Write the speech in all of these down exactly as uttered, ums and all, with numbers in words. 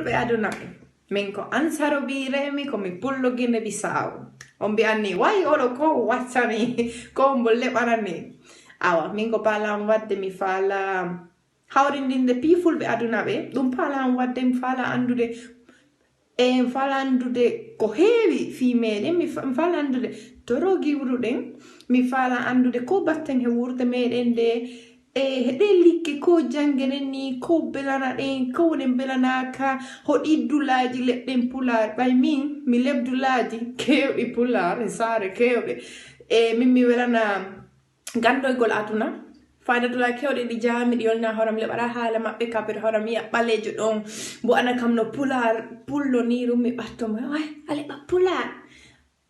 Ɓe aduna ɓe. Min ko Ansaro Biremi, ko mi pullo Gine Bisaawo. On mbi'an ni, way oɗo ko wattani, ko mbo leɓarani. Awa, min ko paalaam wadde, mi faala hawrindinde pii fulɓe aduna ɓe. Ɗum paalaam wadde, mi faala anndude, e mi faala anndude ko heewi fii meeɗen, mi fa-, mi faala anndude toro giwruɗen, mi faala anndude ko batten he wuurde meeɗen nde, e he ɗee likke ko janngenen ni, ko belana ɗen, ko wonen belanaaka, hoɗi dulaaji leɓɗen pulaar. Ɓay min, mi leɓ dulaaji keewɗi pulaar, e saare keewɗe. E min mi welana ganndoygol aduna. Fayda dulaaji keewɗi ɗi jaami, ɗi yolna horam leɓara haala maɓɓe, kabir horam yi'a ɓaleejo ɗon, mbo ana kam no pulaar, pullo ni ɗum mi ɓatto mo, ay, a leɓa pulaar.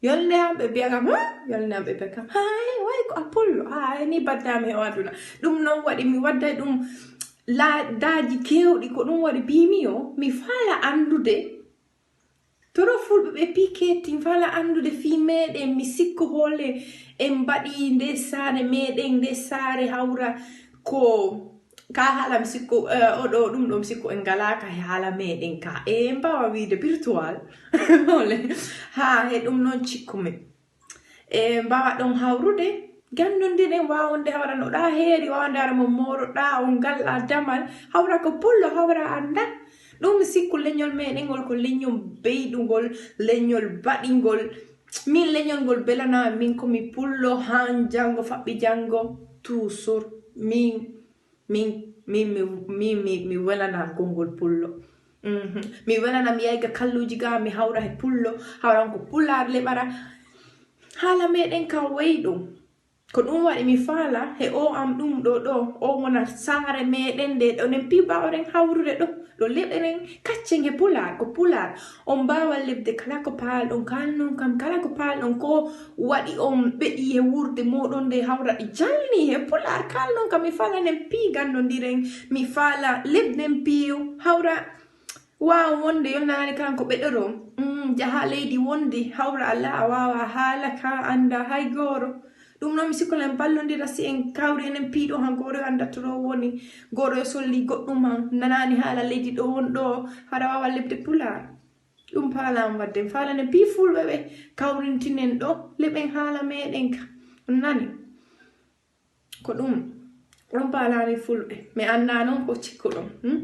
Yolnde am ɓe mbi'a kam, "Huh?" Yolnde am ɓe mbi'a kam, "Hay, way ko a pullo, hay ni baddaami he o aduna." Ɗum noon waɗi mi wadday ɗum laadaaji keewɗi, ko ɗum waɗi mbiimi yo, mi faala anndude. Toro fulɓe ɓe pii keetti, mi faala anndude fii meeɗen, mi sikku hoole en mbaɗi nde saare meeɗen, nde saare hawra ko ka haala mi sikku, eh, oɗo ɗum ɗo mi sikku en ngalaaka he haala meeɗen ka. E mbaawa wiide virtual. Hoole. Haa he ɗum noon cikkumi. E mbaawa ɗon hawrude, ganndondiren waawonde hawra no ɗaa heeri, waawonde hawra mo mooroɗaa, on ngal a damal, hawra ko pullo, hawra annda. Ɗum mi sikku leñol meeɗen ngol ko leñol beyɗungol, leñol baɗingol. Min leñol ngol belana min ko mi pullo haa janngo faɓɓi janngo, toujours. Min, min, min, mi, mi, mi, mi welana konngol pullo. Mhm. Mi welana mi yayga kalluuji ga, mi hawra he pullo, hawra ko pulaar leɓara. Haala meeɗen ka wayi ɗum. Ko ɗum waɗi mi faala he o am ɗum ɗo ɗo, o wona saare meeɗen nde ɗo nen pii baawren hawrude ɗo, ɗo leɓeren kaccen he pulaar, ko pulaar. On mbaawa leɓde kala ko paalɗon, kaalnon kam kala ko paalɗon, ko waɗi on ɓeɗi he wuurde mooɗon nde hawra ɗi jalni he pulaar, kaalnon kam mi faala nen pii ganndondiren, mi faala leɓden piiyo, hawra waawa wonde yolnanaani kanko ɓeɗoro, mm, jaha leydi wondi, hawra Allah a waawa haala ka annda hay gooro. Ɗum noon mi sikko len ballondira si en kawri enen piiɗo han gooro yo annda to ɗo woni, gooro yo solli goɗɗum han, nanaani haala leydi ɗo won ɗo, hara waawa leɓde pulaar. Ɗum paalaam wadde, mi faala nen pii fulɓe ɓe kawrintinen ɗo, leɓen haala meeɗen ka. On nani? Ko ɗum, ɗum paalaami fulɓe. Mi annda noon ko cikkuɗon, hmm?